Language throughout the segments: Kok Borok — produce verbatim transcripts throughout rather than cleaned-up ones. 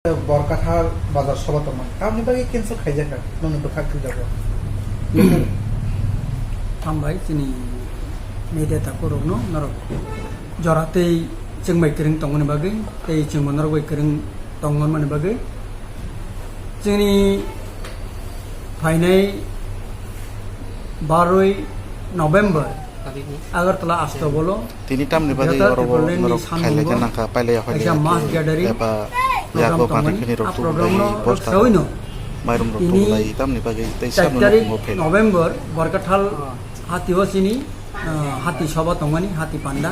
Borkathal bazar soba tongmani. Tamni bagwi cancel khaijak kha, nokni bwkhak twijago. Hambai chini media takhurokno norok jora tei chwng bai kwrwng tongmani bagwi tei chwngbo norok bai kwrwng tongmani bagwi. Chini phainai baroi November Agartala Astobolo Tini tamni bagwi Greater oro bo Tipralandni norok khailai khe nangkha, pailai kaisa mass gathering eba program yago tongmani. Bani khini rok tubulai, poster rok, mairum rok tubulai, tamni bagwi tei sabo tarik nukhungo phel. November Borkathal hati o chini, ah, hati soba tongmani, hati panda.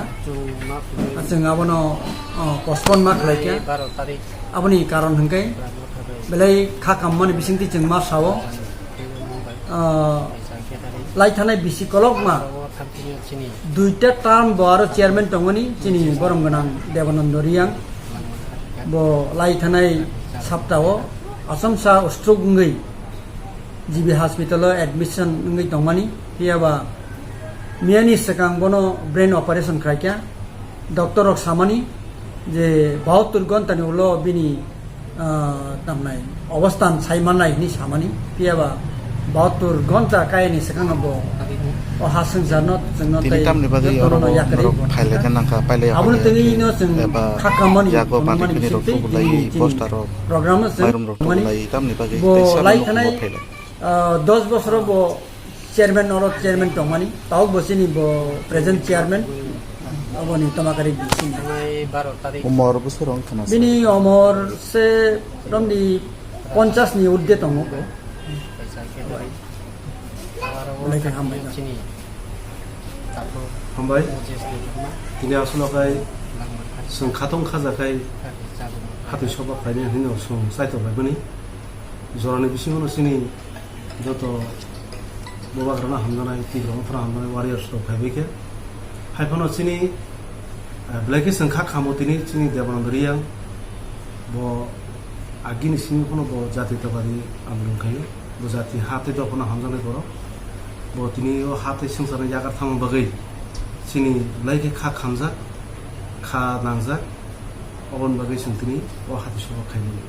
Chwng abono, ah, postpone ma khlai kha. Aboni karon hwnkhe belai kha kammani bisingtwi chwng ma sao. Ah, lai thanai bisi kolokma duita term bo aro chairman tongmani chini borom gwnang Debananda Reang. Bo lai thanai saptao Achomsa stroke wngwi G B hospital o admission wngwi tongmani. Phiya ba miyani swkang bono brain operation khlaikha. Doctor rok samani je bahattur ghonta ni ulo bini, ah, tamnai obosthan sai mannai hinwi samani. Phiya ba bahattur ghonta kayani swkangno bo o ha swngcharno chwngno tei jotono yakarwi. Tini tamni bagwi oro bo norok khailai khe nangkha, pailai kha. Aboni twi no chwng kha kammani yago bani khini rok tubulai, poster rok, mairum rok tubulai, tamni bagwi tei sabo nukhungo phailai. Ah, dos bosoro bo chairman, oro chairman tongmani, tabuk bo chini bo present chairman, aboni Tomakari bising. Umor bwswk rong khna sa? Bini umor se romdi ponchas ni urdhwe tongo. Belai khe hambai. Hambai. Tini aswk no khai chwng khatong khaja khai hatwi soba khlainai hinwi no chwng chaitok laimani. Jorani bisingo no chini joto bubagrano hamjaknai, twibrokno phano hamjaknai, warriors rok phaibai khe. Hai phano chini, eh, belai khe chwng kha khambo tini chini Debananda Reang, bo agini simi phano bo jatiyatabadi andolon khaio, bo jati ha tei dophano hamjaknai borok. Bo tini o ha tei swngcharno yakarthangma bagwi chini belai khe kha khamjak, kha nangjak, oboni bagwi chwng tini o hati soba khaimani.